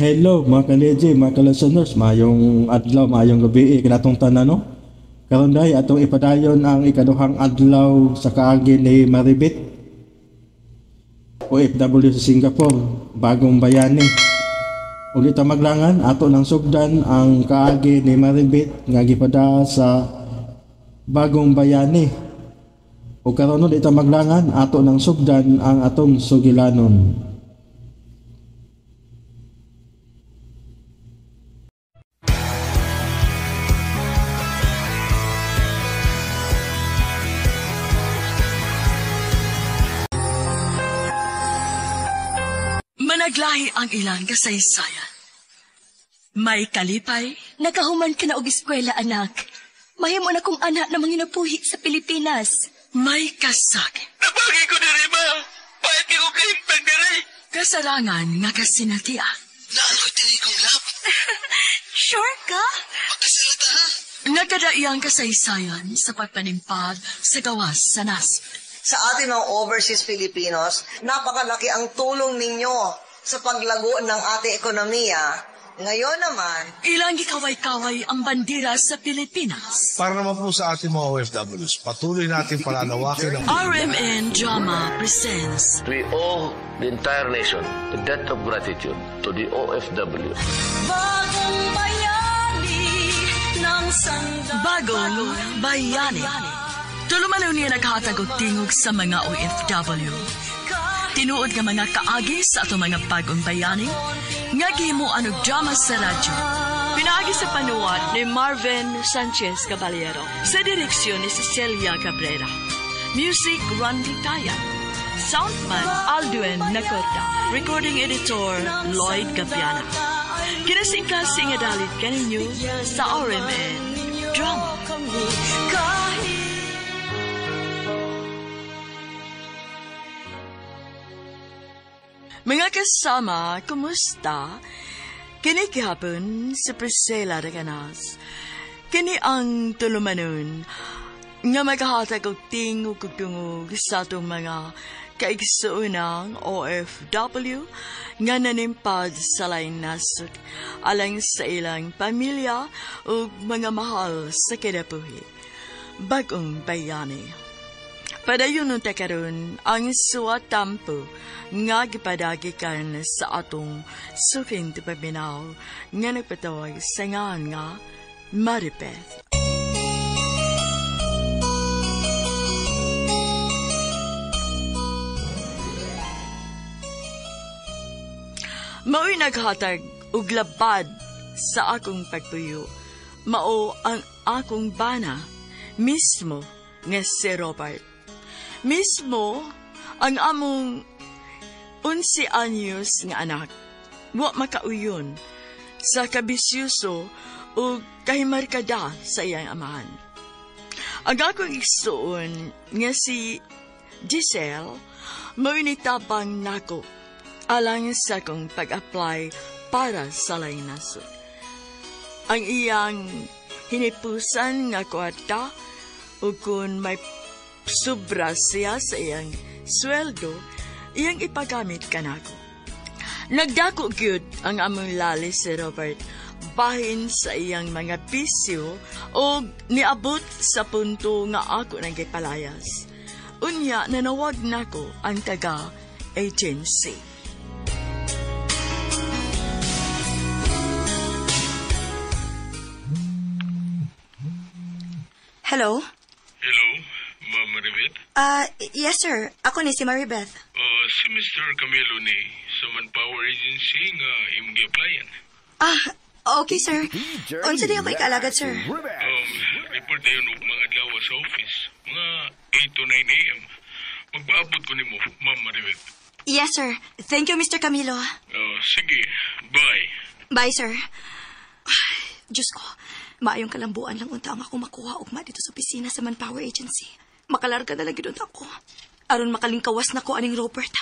Hello mga ka-DJ, mga ka-listeners, maayong adlaw, maayong gabi, kanatong tanan, no? Karon day atong ipadayon ang ikaduhang adlaw sa kaagi ni Maribeth, OFW sa Singapore, bagong bayani. Ulit ang maglangan, ato nang sugdan ang kaagi ni Maribeth nga gipada sa bagong bayani. O karon ulit ang maglangan, ato nang sugdan ang atong sugilanon. Managlahi ang ilang kasaysayan. May kalipay. Nakahuman ka na og eskwela, anak. Mahimo na kong anak na manginabuhi sa Pilipinas. May kasakit. Nabagi ko diri, ma. Pahit ko kahimpag diri. Kasarangan nga kasinatian. Naaloy diri kong lap. Sure ka? Pagkasalita, ha? Nagkadaiyang kasaysayan sa pagpanimpag sa gawas sa nasod. Sa ating mga overseas Filipinos, napakalaki ang tulong ninyo sa paglago ng ating ekonomiya. Ngayon naman, ilang gikaway-kaway ang bandera sa Pilipinas. Para naman po sa ating mga OFWs, patuloy natin palalawakin ang RMN Drama presents We owe the entire nation a debt of gratitude to the OFW. Bagong bayani ng sandang. Bagong Bayani. Tulumanon niya naghatag og tingog sa mga OFW. Tinuod nga mga kaagi sa atong mga bagong bayani nga gihimuan og drama sa radyo. Pinaagi sa panuwat ni Marvin Sanchez Caballero sa direksyon ni Cecilia Cabrera. Music Randy Taya. Soundman Aldwin Nacorda. Recording editor Lloyd Gabiana. Kinasingkasing nga dalit kaninyo sa RMN Drama. Mga kasama, kumusta? Kini gihapon si Priscilla Reganas. Kini ang tulumanon nga maghahatag og tingog ug dungog sa atong mga kaigsuonang OFW nga nanimpad sa laing nasod alang sa ilang pamilya ug mga mahal sa kinabuhi. Bagong bayani. Padayon unta karon ang suwatampo nga gipadagikan sa atong suking tipaminaw nga nagpatawag sa ngan nga Maribeth. Mao'y naghatag og labad sa akong pagtuyo. Mao ang akong bana mismo nga si Robert. Mismo ang among 11 anyos nga anak. Wa makauyon sa kabisyuso o kahimarkada sa iyang amahan. Ang akong igsuon nga si Giselle mao'y nitabang nako alang sa akong pag-apply para sa laing nasod. Ang iyang hinipusan nga kwarta o kung may sobra siya sa iyang sweldo, iyang ipagamit kanako. Nagdako gyud ang among lali si Robert bahin sa iyang mga bisyo o niabot sa punto nga ako nang gipalayas. Unya nanawag nako ang taga agency. Hello? Hello, Ma'am Maribeth. Yes, sir. Ako ni si Maribeth. Si Mr. Camilo ni sa Manpower Agency nga imong gi-applyan. Ah, okay, sir. Unsa di ako ikalagad, sir? Report dayon og mga adlaw sa office. Mga 8 to 9 a.m. Magpaabot ko nimo, Ma'am Maribeth. Yes, sir. Thank you, Mr. Camilo. Sige, bye. Bye, sir. Ay, Diyos ko, maayong kalambuan lang unta ang ako makuha ugma dito sa opisina sa Manpower Agency. Makalarga na lang gyud unta ako. Aron makalingkawas na ko aning Robert.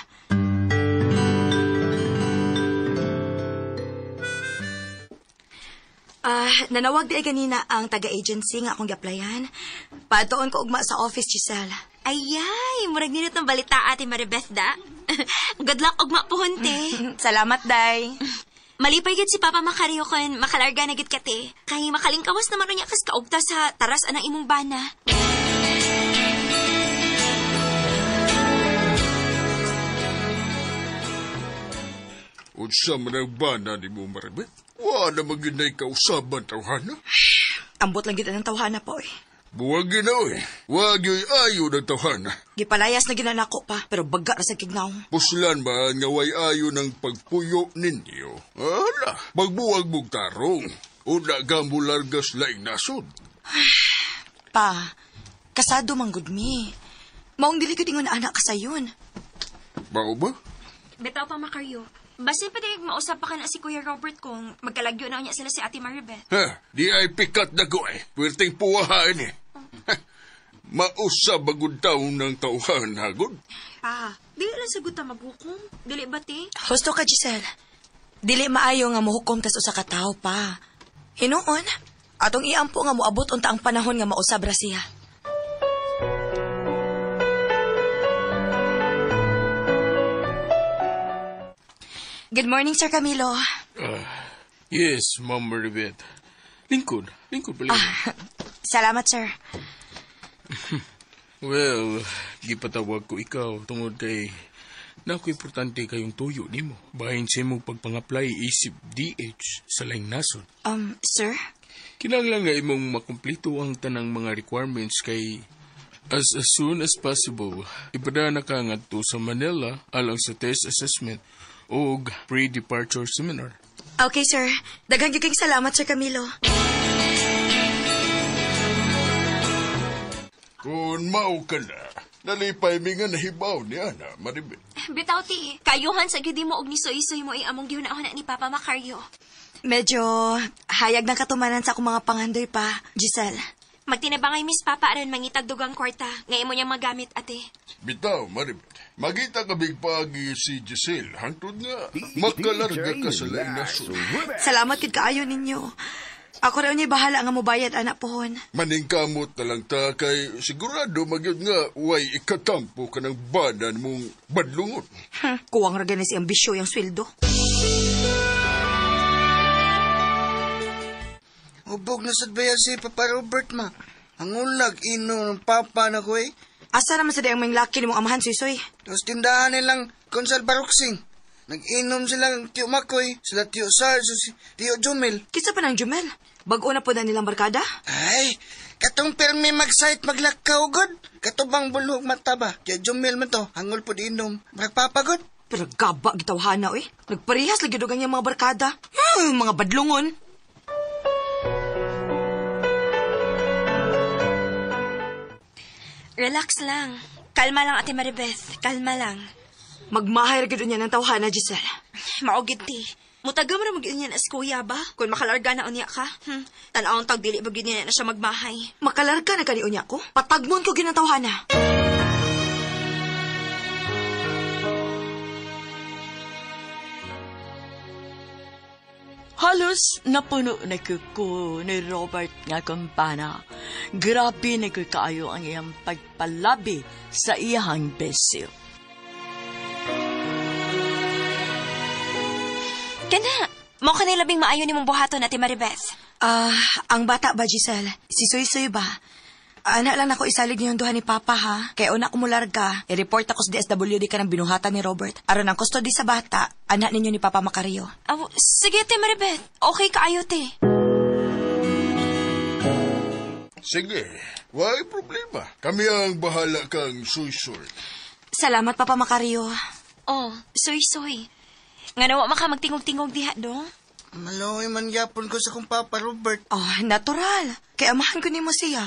Nanawag di ay ganina ang taga-agency nga akong gi-applyan. Paadtoon ko ugma sa office, Giselle. Ayay, murag nindot ng balita, Ate Maribeth, da. Good luck ugma pohon, te. Salamat, day. Malipay gid si Papa Macario kon makalarga na gid ka, te. Kay makalingkawas naman unya kas kaugta sa taras anang imong bana. Unsa man ang bana ni mo, Maribeth? Wala naman yun na'y kausaban, tawhana. Ambot lang gid ang tawhana pa, oy. Buwag yun, oy. Wag yun ayo ng tawhana. Gipalayas na ginanako pa, pero baga ra sa kignaw. Puslan ba nga way ayo ng pagpuyo ninyo? Ala, magbuwag mong tarong. Una ka mo largas laing nasod. Pa, kasado man gud mi. Maong dili gud ingon anak kasayon. Mao ba? Bitaw pa, Macario. Basin pa dayag mausap pa ka na si Kuya Robert kung magkalagyo na niya sila si Ate Maribeth. Ha, di ay pikat na ko eh. Pwerteng puwahaan eh. Ha, mausab agud taon ng tauhan, hagod. Pa, dili lang sagot ta maghukom. Dili ba, te? Husto ka, Giselle. Dili maayo nga mohukom tas usa ka tawo pa. Hinuon, atong iampo nga moabot unta ang panahon nga mausab ra siya. Good morning, Sir Camilo. Yes, Ma'am Maribeth. Lingkod pala. Salamat, sir. Well, gipatawag ko ikaw tungod kay nako importante kayong tuyo nimo. Bahin sa imong pagpang-apply isip DH sa laing nasod. Sir? Kinahanglan nga imong makumplito ang tanang mga requirements kay as soon as possible, ipada na ka ngadto sa Manila alang sa test assessment og pre-departure seminar. Okay, sir. Daghang gyud salamat, Sir Camilo. Kung mao ka na, nalipay mi nga nahibaw ni Ana, Maribeth. Bitaw, ti. Kayuhan sa gyud mo og nisoy-soy mo ay among gihuna-huna ni Papa Macario. Medyo hayag ng katumanan sa akong mga pangandoy pa, Giselle. Magtinabangay, Miss Papa, aron mangitag dugang kwarta. Nga imo niyang magamit, ate. Bitaw, Maribeth. Magita ka bigpagi si Giselle. Hangtod nga, makalarga ka sa laing nasod. Salamat kid kaayo ninyo. Ako raw niya bahala nga mobayad, anak pohon. Maningkamot na lang ta kay sigurado magyud nga way ikatampo ka ng banan mong badlungon. Kuwang ra gani si ambisyo yung sweldo. Hubog na sad baya si Papa Robert, ma. Ang ulag ino ng papa na ko eh. Asa naman sa dayang may laki ni mong amahan, Suy-Suy? Tapos tindahan nilang Konsal Baroksing. Nag-inom sila ng Tiyo Makoy, sila Tiyo Sar, si Tiyo Jumel. Kisa pa ng Jumel? Bago na po na nilang barkada? Ay, katong permi mag-site maglakaw, god. Katubang bulhog mata ba? Tiyo Jumel man to, hangol po di inom. Magpapagod. Pero gaba, gitawhana, eh. Nagparehas lagi doon ang mga barkada. Mga badlungon. Relax lang. Kalma lang, Ate Maribeth. Kalma lang. Magmahir gid niya ng tawhana, Giselle. Mao gid ti. Mutaga mo na mag niya na kuya ba? Kung makalarga na unya ka. Tan-awon tag dili ba gid niya na siya magmahay. Makalarga na kani unya ko? Patagmon ko gid ng tawhana. Halos napuno na ko ni Robert nga kumpana. Grabe na ko kaayo ang iyang pagpalabi sa iyang besyo. Kana, mao ka labing maayo ni mong buhaton, Ate Maribeth. Ang bata ba, Giselle? Si Suy-Suy ba? Ana lang nako isalig niyong duha ni Papa, ha? Kaya una kumularga, i-report ako sa DSWD ka ng binuhatan ni Robert. Aron ang custody sa bata, anak ninyo ni Papa Macario. Oh, sige, Ate Maribeth. Okay kaayo, te. Sige, why problema. Kami ang bahala kang Suy-Suy. Salamat, Papa Macario. Oh, Suy-Suy. Nga nawa maka magtingog-tingog diha, do? Maloy man gyapon ko sa kong Papa Robert. Oh, natural. Kaya amahan ko nimo siya.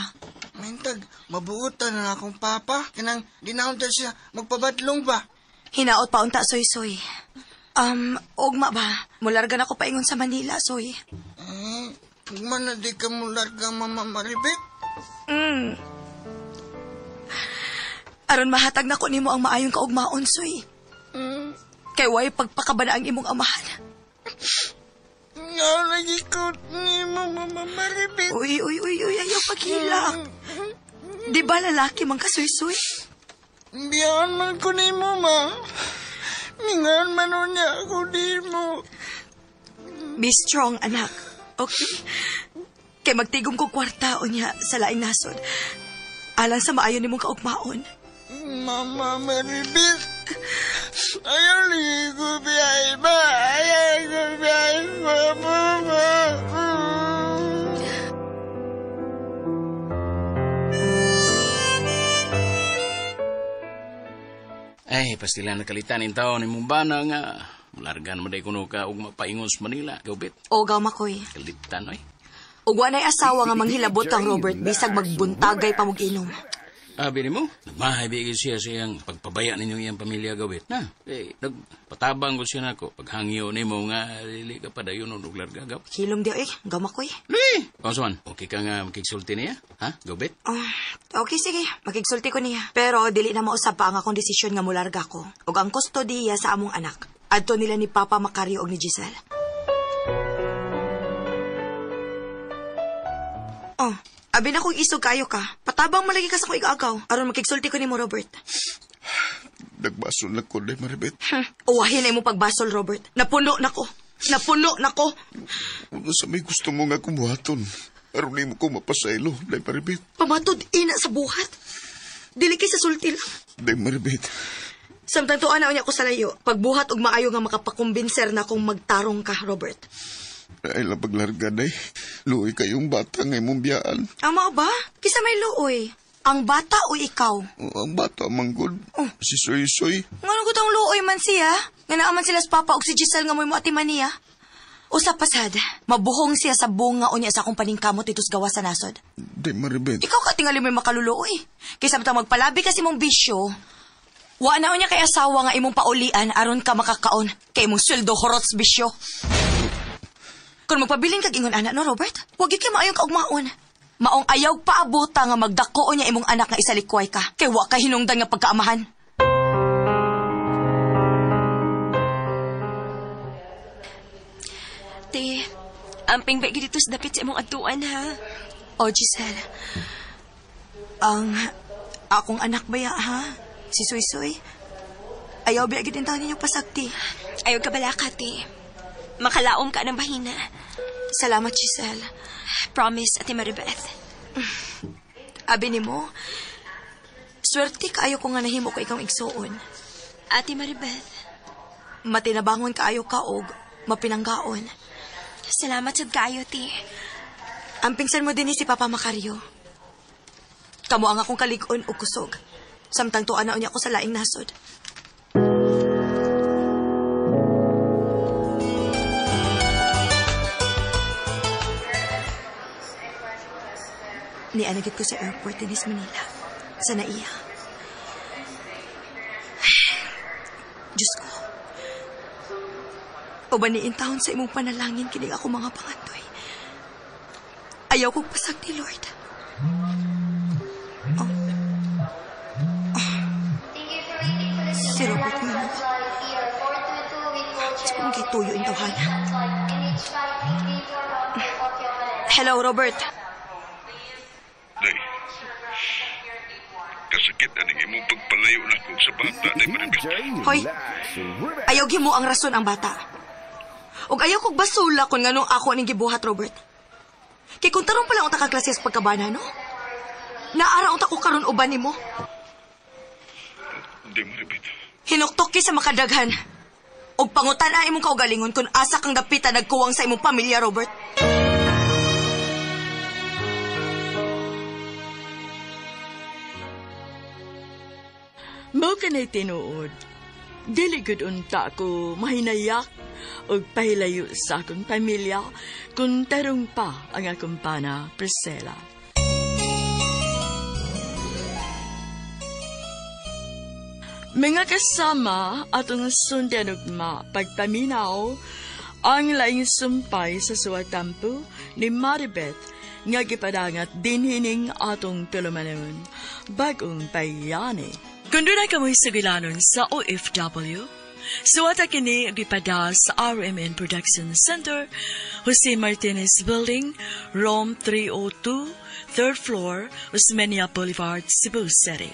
Mintag, mabuotan na akong papa. Kanang dinaunta siya, magpabadlong ba? Hinaot pa unta, Soy-Soy. Ugma ba? Mularga na ko paingon sa Manila, Soy. Ugma na di ka mularga, Mama Maribeth? Aron mahatag na ko nimo ang maayong kaugmaon, Soy. Kay way pagpakaba na ang imong amahan. Nga lagi ko ni Mama Maribeth. Uy, uy, uy, uy, ayaw paghilak. Di ba lalaki man ka, Suy-Suy? Biyan man ko ni mo, ma. Mingan man niya ako di mo. Be strong, anak. Okay? Kay magtigom ko kwarta o niya sa laing nasod. Alang sa maayo nimong kaugmaon. Mama Maribeth, ayaw lagi ko biyahe ba? Ayaw ko biyahe, mama. Ay, pastila nakalitan in taon ni mong bana nga. Mulargan mo day kuno ka og mapaingon sa Manila, Gawbit. O, gaw makoy. Kalitan, oy. Ug wa na'y asawa nga manghilabot kang Robert bisag magbuntagay pa mog inom. Abi nimo, nagmahay bigay siya sa iyang pagpabaya ninyo iyang pamilya, Gawbit. Na, eh, nagpatabang ko siya nako. Paghangyo nimo nga, dili ka pa dayon og larga, Gaw. Hilom di oy, gaw makoy. Li! Konsuan, okay ka nga makigsulti niya? Ha, Gawbit? Okay, sige. Makigsulti ko niya. Pero dili na mausab pa ang akong desisyon nga mularga ko. Ug ang kustodiya sa among anak. Adto nila ni Papa Macario og ni Giselle. Oh, abi na kong isog kayo ka. Patabang malagi ka sa ko igagaw. Aron makigsulti ko nimo, Robert. Nagbasol na ko, Day Maribeth. Uwahin na imong pagbasol, Robert. Napuno na ko. Napuno na ko. Una sa may gusto mo nga kumuhaton. Aron nimo ko mapasaylo, Day Maribeth. Pamatod ina sa buhat. Dili kay sa sulti lang. Day Maribeth. Samtang tuan na unya ko sa layo, pagbuhat og maayo nga makapakumbinser na kung magtarong ka, Robert. Ay lang paglarga, day. Luoy kayong bata nga imong biyaan. Ama ba? Kisa may luoy. Ang bata o ikaw? O, ang bata, manggod. Oh. Si Soy-Soy. Nga nung gutang luoy man siya. Nga naaman sila sa papa og si Giselle nga mo'y mo ati maniya. Usa pasad, mabuhong siya sa bunga o niya sa akong paningkamot ito sa gawa sa nasod. Day, Maribeth. Ikaw ka tingali mo'y makaluluoy. Kaysa matang magpalabi kasi mong bisyo, wa na niya kay asawa nga imong paulian aron ka makakaon kay imong sweldo horots bisyo. Kung magpabilin kag ingon ana no, Robert, wag gyud kay maayong kaugmaon. Maong ayaw paabuta nga magdako niya imong anak nga isalikway ka kay wa ka hinungdan nga pagkaamahan. Te, amping ba dito sa dapit sa imong adtuan ha? O Giselle, ang akong anak baya ha? Si Suy-Suy, ayaw biya gid taon ninyo pasakti. Ayaw ka balaka, te. Makalaom ka ng bahina. Salamat, Giselle. Promise, Ate Maribeth. Abi nimo, swerte kaayo ko nga nahimo ko ikaw igsuon. Ate Maribeth. Matinabangon kaayo ka og mapinanggaon. Salamat sad kaayo, te. Ang pingsan mo din ni si Papa Macario. Kamo ang akong kalig-on og kusog. Samtang tuan na unya ko sa laing nasod. Nianagit ko sa airport din sa Manila. Sa naiya. Diyos ko. Ubaniin taon sa imong panalangin kining ako mga pangandoy. Ayaw kong pasag ni Lord. Oh. Oh. Si Robert nga. Siguro kay tuyo yung tawhana. Hello, Robert. Day, kasakit aning imong pagpalayo na ko sa bata, Day Maribeth. Hoy, ayaw gimo ang rason ang bata. Og ayaw kog basula kung nganong ako aning gibuhat, Robert. Kay kung tarong pala unta ka klase sa pagkabana, no? Naara unta ko karon uban nimo. Day Maribeth. Hinuktok ki sa makadaghan. Og pangutan ang imong kaugalingon kung asa kang dapita nagkuwang sa imong pamilya, Robert. Mao kanay tinuod. Dili gud unta ko mahinayak og pahilayo sa akong pamilya kung tarong pa ang akong pana, Priscilla. Mga kasama atong sundan ugma pagpaminaw ang laing sumpay sa suwatampo ni Maribeth nga gipadangat dinhining atong tulumanon, Bagong Bayani. Kung doon ay kamoy sugilanon sa OFW, suwata kini gipada sa RMN Production Center, Jose Martinez Building, Room 302, 3rd floor, Osmeña Boulevard, Cebu City.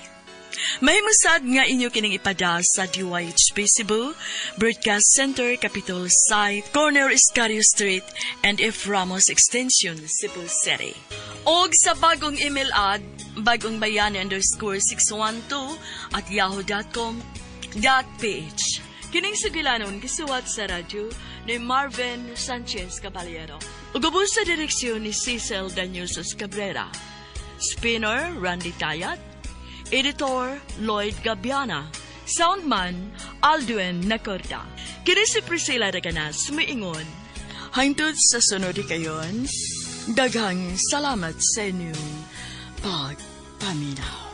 Mahimusad nga inyo kining ipada sa DYHP Cebu, Broadcast Center, Capitol Site, Corner Escario Street, and F. Ramos Extension, Cebu City. Og sa bagong email ad, bagongbayani_612@yahoo.com.ph. Kining sugilanon gisuwat sa radyo ni Marvin Sanchez Caballero. Ug ubos sa direksyon ni Cecil Daniusos Cabrera. Spinner Randy Tayat. Editor Lloyd Gabiana. Soundman Aldwin Nacorda. Kini si Priscilla Reganas miingon. Hangtod sa sunod kayon, daghang salamat sa inyong pagpaminaw.